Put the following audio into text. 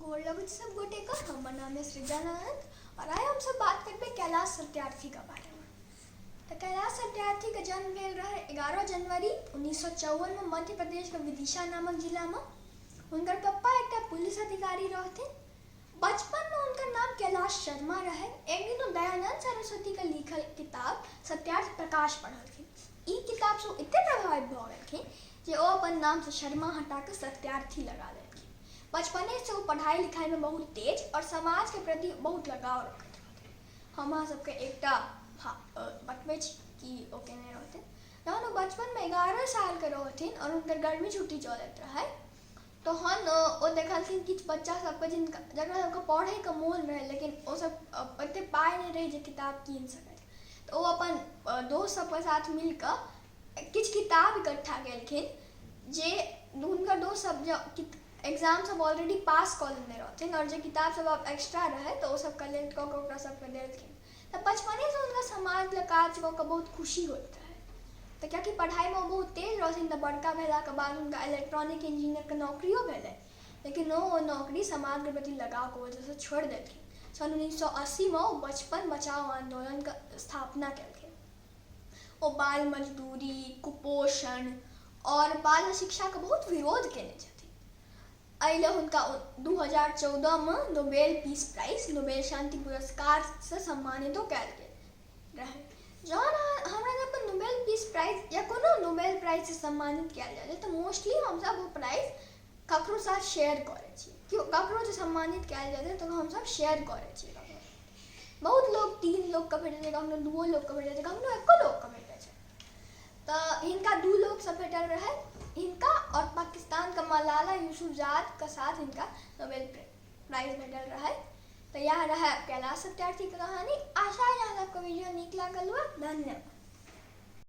गोर लगै छी सब गोटेके। हमर नाम अछि सृजना आनन्द आओर आइ हमसब बात करबै कैलाश सत्यार्थीके बारेमे। तऽ कैलाश सत्यार्थीके जन्म भेल रहै 11 जनवरी 1954मे मध्य प्रदेशके विदिशा नामक जिलामे। हुनकर पप्पा एकटा पुलिस अधिकारी रहथिन। बचपनमे हुनकर नाम कैलाश शर्मा रहै। एक दिन ओ दयानन्द सरस्वतीके लिखल किताब सत्यार्थ प्रकाश पढ़लखिन। ई किताबसँ ओ एतेक प्रभावित भऽ गेलखिन जे ओ अपन नामसँ शर्मा हटाकऽ सत्यार्थी लगा लेलखिन। बचपनेसँ ओ पढ़ाइ लिखाइमे बहुत तेज आओर समाजके प्रति बहुत लगाव रखैत रहथिन। हम अहाँ सबके एकटा बतबै छी कि ओ केने रहथिन। जहन ओ बचपनमे 11 सालके रहथिन आओर हुनकर गर्मी छुट्टी चलैत रहै तहन ओ देखलखिन किछु बच्चा सबके जिनका जकरा सबके पढ़ैके मोन रहै, लेकिन ओ सब एते पाइ नहि रहै जे किताब कीन सकथि, तऽ ओ अपन दोस्त सबके साथ मिलकऽ किछु किताब इकट्ठा केलखिन, जे हुनकर दोस्त सब जे एग्जाम सब ऑलरेडी पास कऽ लेने रहथिन आओर जे किताब सब आब एक्स्ट्रा रहै, तऽ ओ सब कलेक्ट कऽ कऽ ओकरा सबके देलखिन। तऽ बचपनेसँ हुनका समाज लए काज कऽ कऽ बहुत खुशी होइत रहै। तऽ कियाकि पढ़ाइमे ओ बहुत तेज रहथिन, तऽ बड़का भेलाके बाद हुनका इलेक्ट्रॉनिक इंजीनियरके नौकरियो भेलै, लेकिन ओ ओ नौकरी समाजके प्रति लगावके वजहसँ छोड़ि देलखिन। सन 1980मे ओ बचपन बचाओ आन्दोलनके स्थापना केलखिन। ओ बाल मजदूरी, कुपोषण आओर बाल शिक्षाके बहुत विरोध केने छथिन। एहि लए हुनका 2014मे नोबेल पीस प्राइज, नोबेल शान्ति पुरस्कारसँ सम्मानितो कयल गेल रहै। जहन हमरा सबके नोबेल पीस प्राइज या कोनो नोबेल प्राइजसँ सम्मानित कयल जाइ छै, तऽ मोस्टली हमसब ओ प्राइज ककरो साथ शेयर करै छी। केओ ककरो जे सम्मानित कयल जाइ छै, तऽ हमसब शेयर करै छियै ककरो। बहुत लोक तीन लोकके भेटै छै, कखनो दूओ लोकके भेटै छै, कखनो एको लोकके भेटै छै। तऽ हिनका दू लोकसँ भेटल रहै। हिनका आओर पाकिस्तानके मलाला यूसुफजादके साथ हिनका नोबेल प्राइज भेटल रहै। तऽ इएह रहै कैलाश सत्यार्थीके कहानी। आशा अइ अहाँ सबके वीडियो नीक लागल हुए। धन्यवाद।